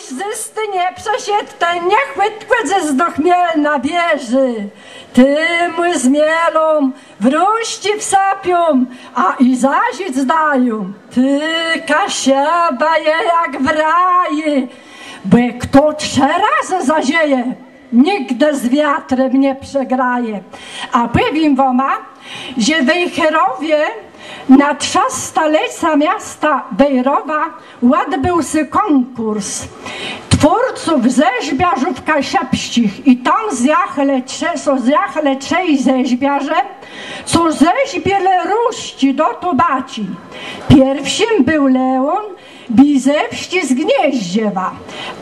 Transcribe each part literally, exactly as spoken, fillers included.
Zôs të nie przëszedł, tej niech chùtkò dzys do Chmielna bieżi. Tej mù z mielą wróżczi wsëpią, a i zażëc dają. Tej Kaszëba je jak w raju, bò chto trzë razë zażëje, nigdë z wiatrã nie przegraje. A pòwiém wama, że w Wejrowie na trzëstolecé miasta Wejrowa òdbéł sã kònkùrs twórców, rzezbiôrzów kaszëbsczich i tam zjachelë trze-, so zjachelë trzej rzezbiôrze, co rzezbilë różczi do tobaczi. Pierszim béł León Bizewsczi z Gnieżdżewa,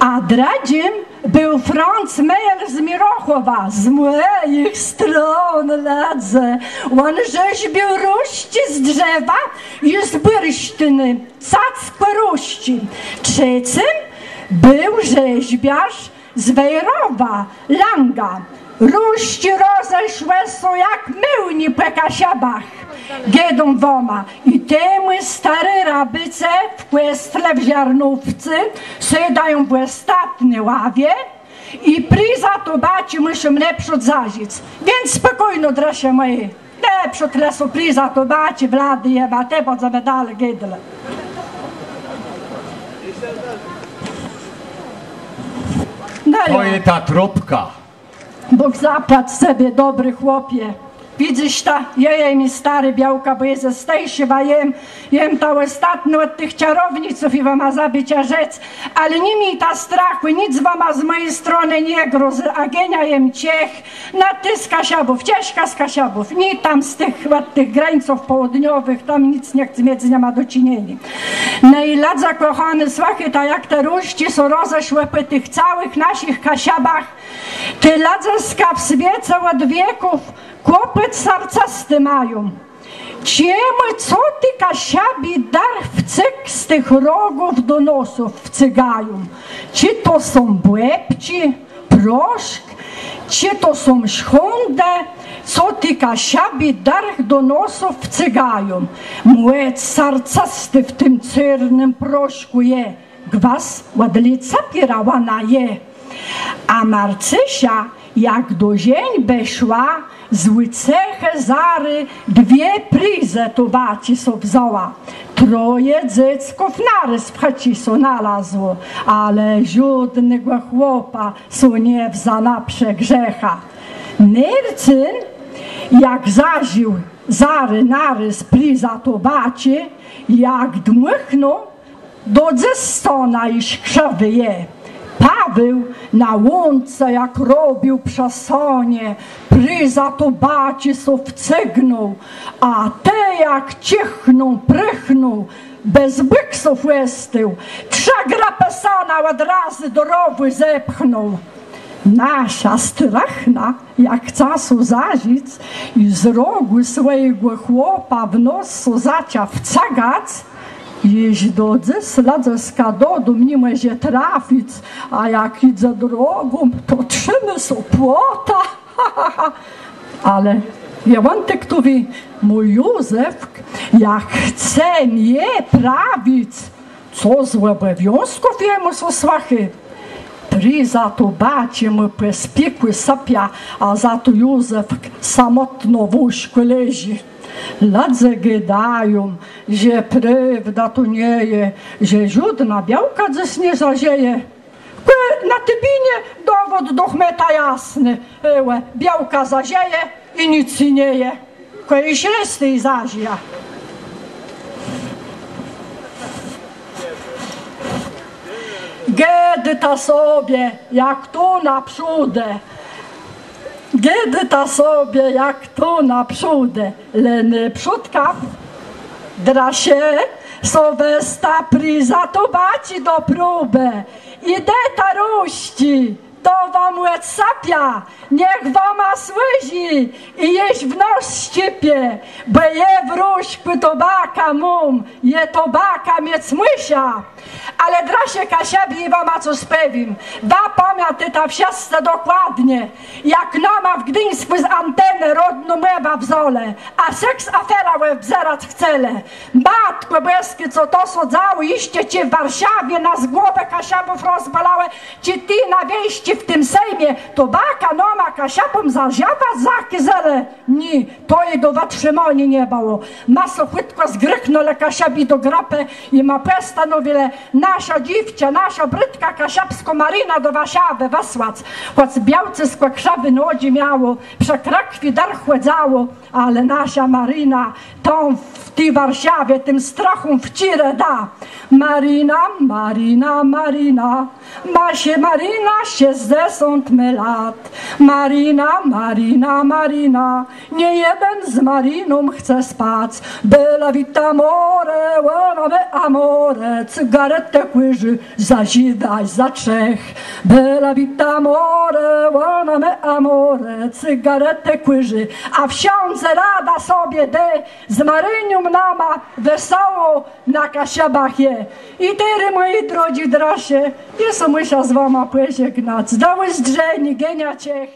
a drëdżim béł Franc Meyer z Mirochòwa, z mòjich strón, lëdze. Òn rzezbił różczi z drzewa i z bùrsztinu, cackò różczi. Trzecym béł rzezbiôrz z Wejrowa, Langa. Różczi rozeszłë sã jak mòłnie pò Kaszëbach. Gôdóm wama, i temù stôri rabëce w kòscele w Żarnówcu sôdają w òstatny ławie i prizã tobaczi mùszą nôprzód zażëc. Wic spòkójno, drëszë mòje. Nôprzód le so prizã tobaczi wlejmë, a tej bãdzemë dali gôdelë. No jo. To je ta trubka. Bóg zapłac cebie, dobri chłopie. Widzysz ta, jô jem ju stôrô białka, bò jô ze Stejszewa jem, jem ta òstatnô òd tëch czarowniców i wama zabëła rzec, ale ni miéjta strachù, nick wama z mòji stronë nie grozy, a genia jem Czech, na ti z Kaszëbów, Czeszka z Kaszëbów, nié tam z tëch, òd tëch grańców pôłniowëch, tam nick nie chcã miec z nima do czënieniô. No i lëdze kòchóny, słëchôjta, jak te różczi sã rozeszłë pò tëch całëch naszich Kaszëbach, tej lëdzëska w swiece òd wieków kłopòt sercësti mają. Czemù, co ti Kaszëbi dërch wcyg z tëch rogów do nosów wcygają? Czë to są bòbczi, proszk, czë to są szchãdë, co ti Kaszëbi dërch do nosów wcygają? Mòc sercësti w tim czôrnym proszkù je. Gwës òd Lëcëpiéra òna je. A Marcësza, jak do żeńbë szła, z ùcechë zarô dwie prizë tobaczi so wzãła. Troje dzecków narôz w chëczi so nalazło, ale żódnégò chłopa so nie wzã na przegrzecha. Nercyn, jak zażił zarô narôz prizã tobaczi, jak dmùchnął, do dzys stóna jesz krzewi je. Paweł na łące, jak robił przë sónie, prizã tobaczi so wcygnął, a tej jak czichnął, prichnął, bez bùksów òstôł, trzë grëpë sóna òd razu do rowù zepchnął. Nasza strachna, jak chca so zażëc, i z rogù swòjégò chłopa w nos so zaczã wcygac, jesz do dzys lëdzëska do dóm ni mòże trafic, a jak jidze drogą, to trzimie so płota. Ale je wątk tu, mój Józef, jak chce mie prawic, co z òbòwiązków jemù so słëchô? Prizã tobaczi mù pò spikù sëpia, a za to Józef samòtno w łóżkù leżi. Lëdze gôdają, że prôwda to nie je, że żódnô białka dzys nie zażëje. Kò na ti binie dowód doch mie ta jasny. Ò, białka zażëje i nick ji nie je. Kò jesz resztã zażëje. Gôdôta sobie, jak to naprzódë. Gôdôta sobie, jak to naprzódë. Le nôprzódka drëszë so wezta prizã tobaczi do próbë. Ideta, różczi, To wama òdsëpiã, niech wama służi i jesz w nos szczipie, bò jô w różkù tobakã móm, jô tobakã miec mùszã. Ale drëszé Kaszëbi, jô wama cos pòwiém. Wa pamiãtôta wszëscë dokładnie, jak nama w Gduńskù z antenë Rodnô Mòwa wzãlë, a seks-aferã òbzerac chcelë. Matkò Bòskô, co to sã dzało, jesz czë w Warszawie nas głowë Kaszëbów rozbòlałë, czë tu na wiescë w tim Sejmie tobakã nama Kaszëbóm zażëwac zakôzelë? Nié, to i do wëtrzimaniô nie bëło. Ma sã chùtkò zgrëchnãlë Kaszëbi do grëpë i ma pòstanowilë naszã dzéwczã, naszã brëtkã kaszëbską Marinã do Warszawë wësłac. Chòc białczëskò krzëwé nodżi miało, przë krëkwi dërch chòdzało, ale naszô Marina tam w ti Warszawie tim strachóm wcérë da. Marina, Marina, Marina, ma sã Marina szescdzesąt mô lat. Marina, Marina, Marina, nie jeden z Mariną chce spac. Bella vita amore, ona me amore, cygaretę kùrzi, zażiwô za trzech. Bella vita amore, ona me amore, cygaretę kùrzi, a wszãdze radã sobie dô, z Marynią nama wesoło na Kaszëbach je. I terô, mòji drodzy drëszë, jô sã mùszã z wama pòżegnac. Do ùzdrzeniô, genia Czech.